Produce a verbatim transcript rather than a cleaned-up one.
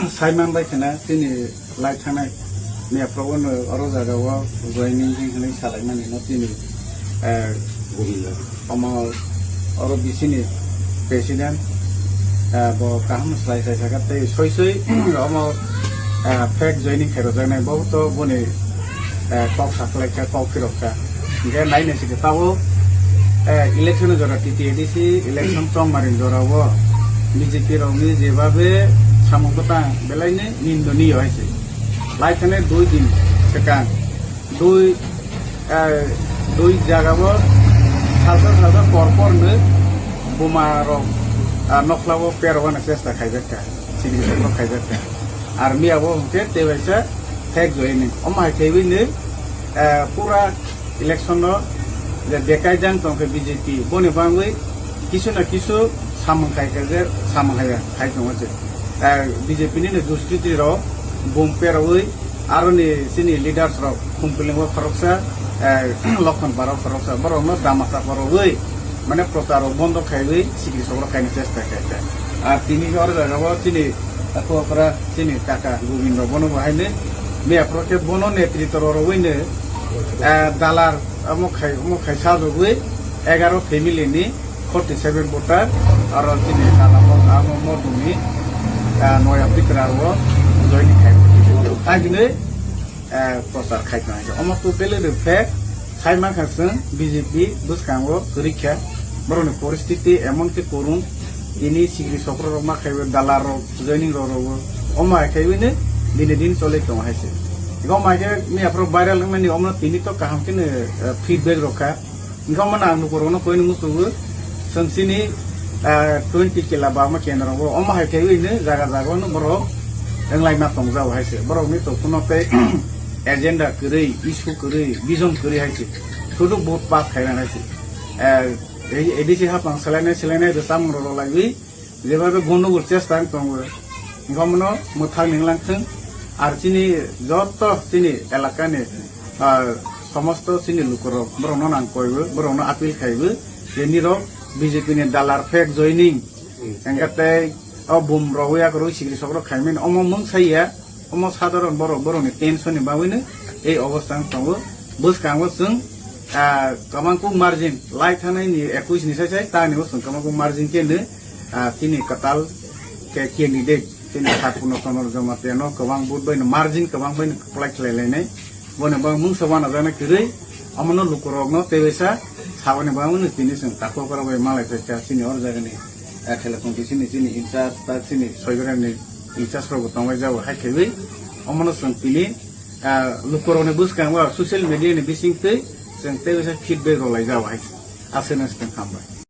Saiman bai khna chini lai thangnai miya probo no oro jaga o joining hwnwi salaimani no tini, eh, omo oro bisini president, eh, bo kaham slai slai saka tei soi soi omo, eh, fake joining khairokjaknai bo to boni, eh, kok saklaikha, kok phirokha. Hingke naina sikhe tabuk, eh, election jora T T A D C election chongmari jora o B J P rokni jebabe samung kwtang belaini nindoniyo hai se. Lai thane dui din swkang dui, eh, dui jaga o salsa salsa por por no buma rok, ah, nokla o perogana chesta khaijak kha, chini rok khaijak kha. Ar miya bo hwnkhe tebaisa fake joining. Omo hai khaiwi no, eh, pura election no je bekai jang tongkhe B J P, boni bangwi kisu na kisu samung khai khe je samung haya khai tongo je. Eh, B J P ni no duskriti rok bum perwi aroni chini leaders rok Khumpiling o khoroksa, eh, Lokhon Bara o khoroksa borok no damasa porwi mane prochar rok bondo khaiwi sikri sok rok khaina chesta khaikha. Ar tini oro jaga o chini Ako okra chini kaka Gobindo bono bo haino miya phoro khe bono netritwo rw rwino, ah, dalar omo khai, omo khai sajagwi egaro family ni forty seven voter aro chini kala mo, amo moduni, ah, noya pitra o join khai. Agini, ah, prochar khai tong. Omo totally rw phe. Sai mankha chwng B J P bwskango kwrwi kha, borokni poristiti emon khe kwrwng, tini sikri sokro rok ma khaiwi, dalar rok, joining rok rok, omo hai khaiwi no dini din choli tongo hai se. Ego mai khe miya phoro viral wngmani omo tini to kaham khe no, eh, feedback rok kha. Wngkha omo no ang lukurok no koi no muchungo, chwng chini, eh, twenty kila bama kendro o, omo hai khaiwi no jaga jaga no borok wnglaima tongjao hai se. Borok ni to kuno tei agenda kwrwi, issue kwrwi, vision kwrwi hai se. Sudu vote pass khaina hai se. Eh, A D C hapang selainai selainai rwchapmung rok rwlaiwi, jeba be gondogol chesta wng tongo. Wngkha omono mwthang ninglang thwng. Ar chini joto chini elaka ni, ah, somosto chini lukurok, borokno nang koibo, borokno appeal khaibo, je nirok B J P ni dalar fake joining. Hingkhe tei o bum rogwi akorwi sikri sokrok khaimani omo mung saiya. Omo sadharon borok, borokni tension ni bagwino ei obostha wng tongo. Bwskango chwng, ah, kwbangkuk margin, lai thangnai ni ekwis ni sai sai, tangni bo chwng kwbangkuk margin khe no, ah, chini kwtal khe candidate, chini Satpuno Chondro Jamatia no kwbang vote bai no margin kwbang bai no kwplai khlai lainai. Boni bagwi mungsa wanajaknai kwrwi, omono lukurokno tei waisa saboni bagwino tini chwng takhuk rok bai malai phaikha chini oro jagani, ah, Khelakhungti chini, chini in charge, ta chini Soibrani in charge rokbo tonglaijao hai khaiwi. Omono chwng tini, ah, lukurokni bwskango social media ni bisingtwi chwng tei waisa feedback rwlaijao hai se. Aswkno chwng hambai.